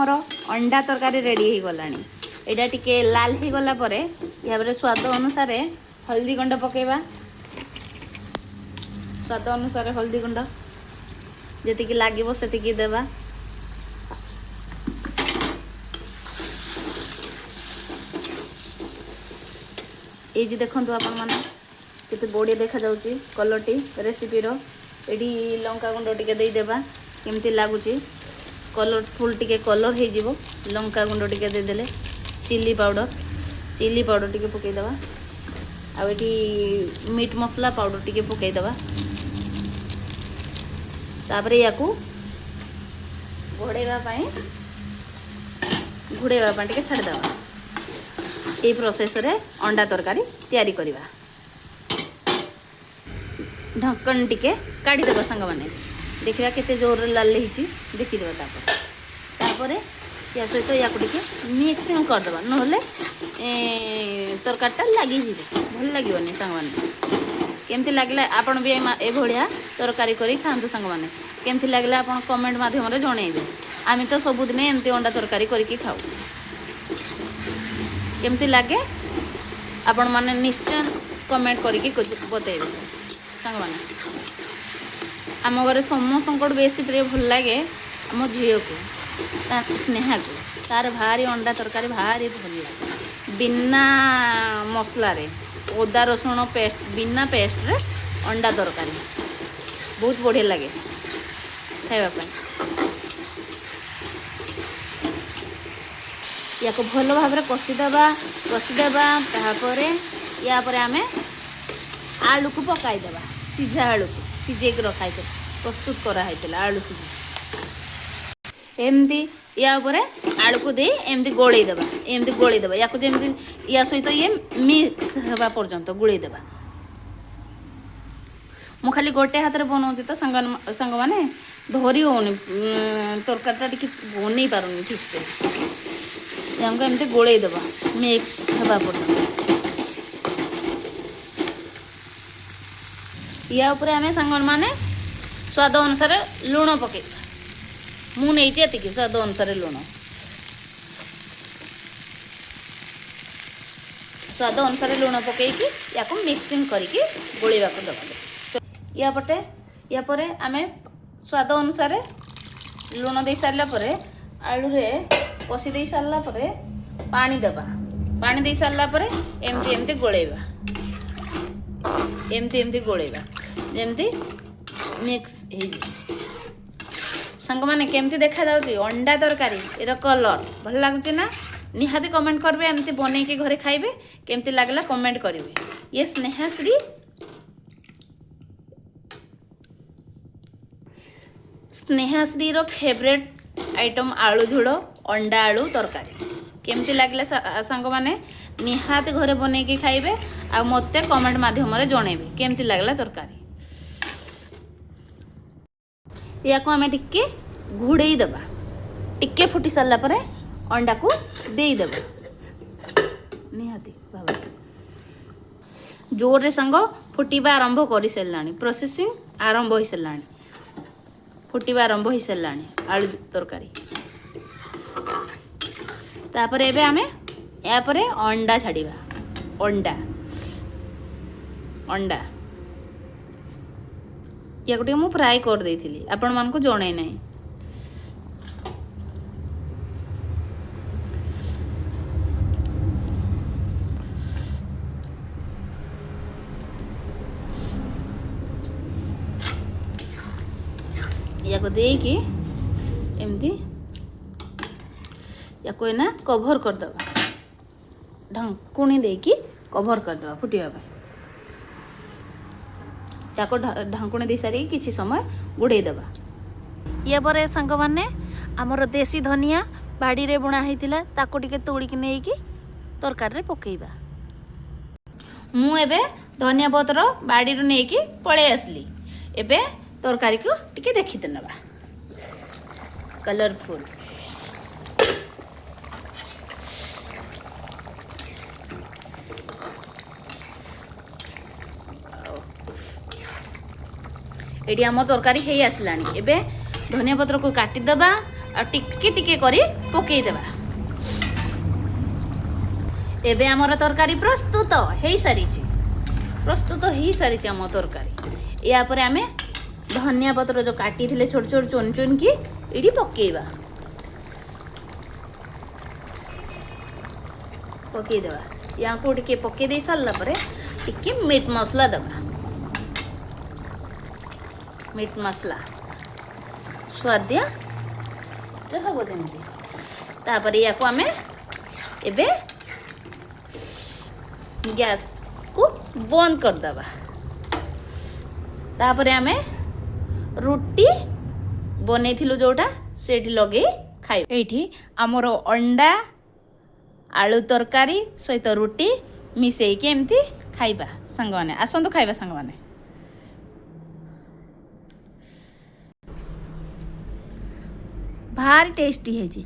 ଆମର ଅଣ୍ଡା ତରକାରୀ ରେଡ଼ି ହେଇଗଲାଣି। ଏଇଟା ଟିକେ ଲାଲ ହେଇଗଲା ପରେ ଏହାପରେ ସ୍ୱାଦ ଅନୁସାରେ ହଳଦୀ ଗୁଣ୍ଡ ପକାଇବା। ସ୍ୱାଦ ଅନୁସାରେ ହଳଦୀ ଗୁଣ୍ଡ ଯେତିକି ଲାଗିବ ସେତିକି ଦେବା। ଏଇ ଯେ ଦେଖନ୍ତୁ ଆପଣମାନେ, କେତେ ବଢ଼ିଆ ଦେଖାଯାଉଛି କଲର୍ଟି ରେସିପିର। ଏଠି ଲଙ୍କା ଗୁଣ୍ଡ ଟିକେ ଦେଇଦେବା। କେମିତି ଲାଗୁଛି କଲରଫୁଲ୍, ଟିକେ କଲର୍ ହେଇଯିବ ଲଙ୍କା ଗୁଣ୍ଡ ଟିକେ ଦେଇଦେଲେ। ଚିଲି ପାଉଡ଼ର, ଚିଲି ପାଉଡ଼ର ଟିକେ ପକାଇଦେବା। ଆଉ ଏଠି ମିଟ୍ ମସଲା ପାଉଡ଼ର ଟିକେ ପକାଇଦେବା। ତାପରେ ୟାକୁ ଘୋଡ଼େଇବା ପାଇଁ, ଘୋଡ଼େଇବା ପାଇଁ ଟିକେ ଛାଡ଼ିଦେବା। ଏଇ ପ୍ରୋସେସରେ ଅଣ୍ଡା ତରକାରୀ ତିଆରି କରିବା। ଢଙ୍କଣ ଟିକେ କାଢ଼ିଦେବା ସାଙ୍ଗମାନେ, ଦେଖିବା କେତେ ଜୋରରେ ଲାଲ ହେଇଛି, ଦେଖିଦେବା। ତାପରେ ୟା ସହିତ ୟାକୁ ଟିକେ ମିକ୍ସିଂ କରିଦେବା, ନହେଲେ ତରକାରୀଟା ଲାଗିଯିବ, ଭଲ ଲାଗିବନି। ସାଙ୍ଗମାନେ, କେମିତି ଲାଗିଲା? ଆପଣ ବି ଏଭଳିଆ ତରକାରୀ କରି ଖାଆନ୍ତୁ। ସାଙ୍ଗମାନେ, କେମିତି ଲାଗିଲା ଆପଣ କମେଣ୍ଟ ମାଧ୍ୟମରେ ଜଣେଇବେ। ଆମେ ତ ସବୁଦିନେ ଏମିତି ଅଣ୍ଡା ତରକାରୀ କରିକି ଖାଉ। କେମିତି ଲାଗେ ଆପଣମାନେ ନିଶ୍ଚୟ କମେଣ୍ଟ କରିକି ବତେଇବେ। ସାଙ୍ଗମାନେ, ଆମ ଘରେ ସମସ୍ତଙ୍କଠୁ ବେଶୀ ପ୍ରିୟ ଭଲ ଲାଗେ ଆମ ଝିଅକୁ, ତା ସ୍ନେହାକୁ। ତାର ଭାରି ଅଣ୍ଡା ତରକାରୀ ଭାରି ଭଲ ଲାଗେ, ବିନା ମସଲାରେ, ଅଦା ରସୁଣ ପେଷ୍ଟ, ବିନା ପେଷ୍ଟରେ ଅଣ୍ଡା ତରକାରୀ ବହୁତ ବଢ଼ିଆ ଲାଗେ ଖାଇବା ପାଇଁ। ୟାକୁ ଭଲ ଭାବରେ କଷିଦେବା, କଷିଦେବା। ତାପରେ ୟା ପରେ ଆମେ ଆଳୁକୁ ପକାଇଦେବା। ସିଝା ଆଳୁକୁ ସିଝେଇକି ରଖା ହେଇଥିଲା, ପ୍ରସ୍ତୁତ କରାହେଇଥିଲା ଆଳୁ ସିଝା। ଏମିତି ୟା ଉପରେ ଆଳୁକୁ ଦେଇ ଏମିତି ଗୋଳେଇ ଦେବା, ଏମିତି ଗୋଳେଇ ଦେବା ୟାକୁ, ଯେମିତି ୟା ସହିତ ଇଏ ମିକ୍ସ ହେବା ପର୍ଯ୍ୟନ୍ତ ଗୋଳେଇ ଦେବା। ମୁଁ ଖାଲି ଗୋଟେ ହାତରେ ବନଉଛି ତ ସାଙ୍ଗ ସାଙ୍ଗମାନେ, ଧରି ହେଉନି, ତରକାରୀଟା ଟିକେ ବନେଇ ପାରୁନି ଠିକ୍ସେ। ୟାଙ୍କୁ ଏମିତି ଗୋଳେଇ ଦେବା ମିକ୍ସ ହେବା ପର୍ଯ୍ୟନ୍ତ। ୟା ଉପରେ ଆମେ ସାଙ୍ଗମାନେ ସ୍ୱାଦ ଅନୁସାରେ ଲୁଣ ପକେଇବା। ମୁଁ ନେଇଛି ଏତିକି ସ୍ୱାଦ ଅନୁସାରେ ଲୁଣ। ସ୍ୱାଦ ଅନୁସାରେ ଲୁଣ ପକେଇକି ୟାକୁ ମିକ୍ସିଂ କରିକି ଗୋଳେଇବାକୁ ଦେବା। ୟା ପଟେ ୟା ପରେ ଆମେ ସ୍ୱାଦ ଅନୁସାରେ ଲୁଣ ଦେଇ ସାରିଲା ପରେ, ଆଳୁରେ କଷି ଦେଇ ସାରିଲା ପରେ ପାଣି ଦେବା। ପାଣି ଦେଇ ସାରିଲା ପରେ ଏମିତି ଏମିତି ଗୋଳେଇବା, ଏମିତି ଏମିତି ଗୋଳେଇବା ଯେମିତି ମିକ୍ସ ହେଇଯିବ। ସାଙ୍ଗମାନେ, କେମିତି ଦେଖାଯାଉଛି ଅଣ୍ଡା ତରକାରୀ ଏର କଲର୍? ଭଲ ଲାଗୁଛି ନା? ନିହାତି କମେଣ୍ଟ କରିବେ। ଏମିତି ବନେଇକି ଘରେ ଖାଇବେ, କେମିତି ଲାଗିଲା କମେଣ୍ଟ କରିବେ। ଇଏ ସ୍ନେହାଶ୍ରୀ, ସ୍ନେହାଶ୍ରୀର ଫେଭରେଟ୍ ଆଇଟମ୍ ଆଳୁ ଝୋଳ, ଅଣ୍ଡା ଆଳୁ ତରକାରୀ। କେମିତି ଲାଗିଲା ସାଙ୍ଗମାନେ? ନିହାତି ଘରେ ବନେଇକି ଖାଇବେ ଆଉ ମୋତେ କମେଣ୍ଟ ମାଧ୍ୟମରେ ଜଣେଇବେ କେମିତି ଲାଗିଲା ତରକାରୀ। ୟାକୁ ଆମେ ଟିକେ ଘୋଡ଼େଇ ଦେବା। ଟିକେ ଫୁଟି ସାରିଲା ପରେ ଅଣ୍ଡାକୁ ଦେଇଦେବା। ନିହାତି ଭାବରେ ଜୋରରେ ସାଙ୍ଗ ଫୁଟିବା ଆରମ୍ଭ କରିସାରିଲାଣି, ପ୍ରୋସେସିଂ ଆରମ୍ଭ ହୋଇସାରିଲାଣି, ଫୁଟିବା ଆରମ୍ଭ ହୋଇସାରିଲାଣି ଆଳୁ ତରକାରୀ। ତାପରେ ଏବେ ଆମେ ଏହାପରେ ଅଣ୍ଡା ଛାଡ଼ିବା। ଅଣ୍ଡା, ଅଣ୍ଡା ୟାକୁ ଟିକେ ମୁଁ ଫ୍ରାଏ କରିଦେଇଥିଲି, ଆପଣମାନଙ୍କୁ ଜଣେଇ ନାହିଁ। ୟାକୁ ଦେଇକି ଏମିତି ୟାକୁ ଏଇନା କଭର୍ କରିଦେବା, ଢଙ୍କୁଣି ଦେଇକି କଭର୍ କରିଦେବା ଫୁଟିବା ପାଇଁ। ୟାକୁ ଢାଙ୍କୁଣି ଦେଇ ସାରିକି କିଛି ସମୟ ଘୋଡ଼େଇ ଦେବା। ୟା ପରେ ସାଙ୍ଗମାନେ, ଆମର ଦେଶୀ ଧନିଆ ବାଡ଼ିରେ ବୁଣା ହେଇଥିଲା, ତାକୁ ଟିକେ ତୋଳିକି ନେଇକି ତରକାରୀରେ ପକେଇବା। ମୁଁ ଏବେ ଧନିଆ ପତ୍ର ବାଡ଼ିରୁ ନେଇକି ପଳେଇ ଆସିଲି। ଏବେ ତରକାରୀକୁ ଟିକେ ଦେଖିତେ ନେବା। କଲରଫୁଲ୍। ଏଠି ଆମ ତରକାରୀ ହେଇ ଆସିଲାଣି। ଏବେ ଧନିଆ ପତ୍ରକୁ କାଟିଦେବା ଆଉ ଟିକେ ଟିକେ କରି ପକେଇଦେବା। ଏବେ ଆମର ତରକାରୀ ପ୍ରସ୍ତୁତ ହେଇସାରିଛି। ପ୍ରସ୍ତୁତ ହେଇସାରିଛି ଆମ ତରକାରୀ। ୟା ପରେ ଆମେ ଧନିଆ ପତ୍ର ଯେଉଁ କାଟିଥିଲେ ଛୋଟ ଛୋଟ ଚୁନ ଚୁନକି, ଏଇଠି ପକେଇବା, ପକେଇଦେବା। ୟାକୁ ଟିକେ ପକେଇ ଦେଇ ସାରିଲା ପରେ ଟିକେ ମିଟ୍ ମସଲା ଦେବା। ମିଟ୍ ମସଲା ସୁଆଦିଆ ହେବ ଯେମିତି। ତାପରେ ୟାକୁ ଆମେ ଏବେ ଗ୍ୟାସକୁ ବନ୍ଦ କରିଦେବା। ତାପରେ ଆମେ ରୁଟି ବନେଇଥିଲୁ ଯେଉଁଟା, ସେଇଠି ଲଗେଇ ଖାଇବା। ଏଇଠି ଆମର ଅଣ୍ଡା ଆଳୁ ତରକାରୀ ସହିତ ରୁଟି ମିଶେଇକି ଏମିତି ଖାଇବା। ସାଙ୍ଗମାନେ, ଆସନ୍ତୁ ଖାଇବା ସାଙ୍ଗମାନେ। ଭାରି ଟେଷ୍ଟି ହେଇଛି।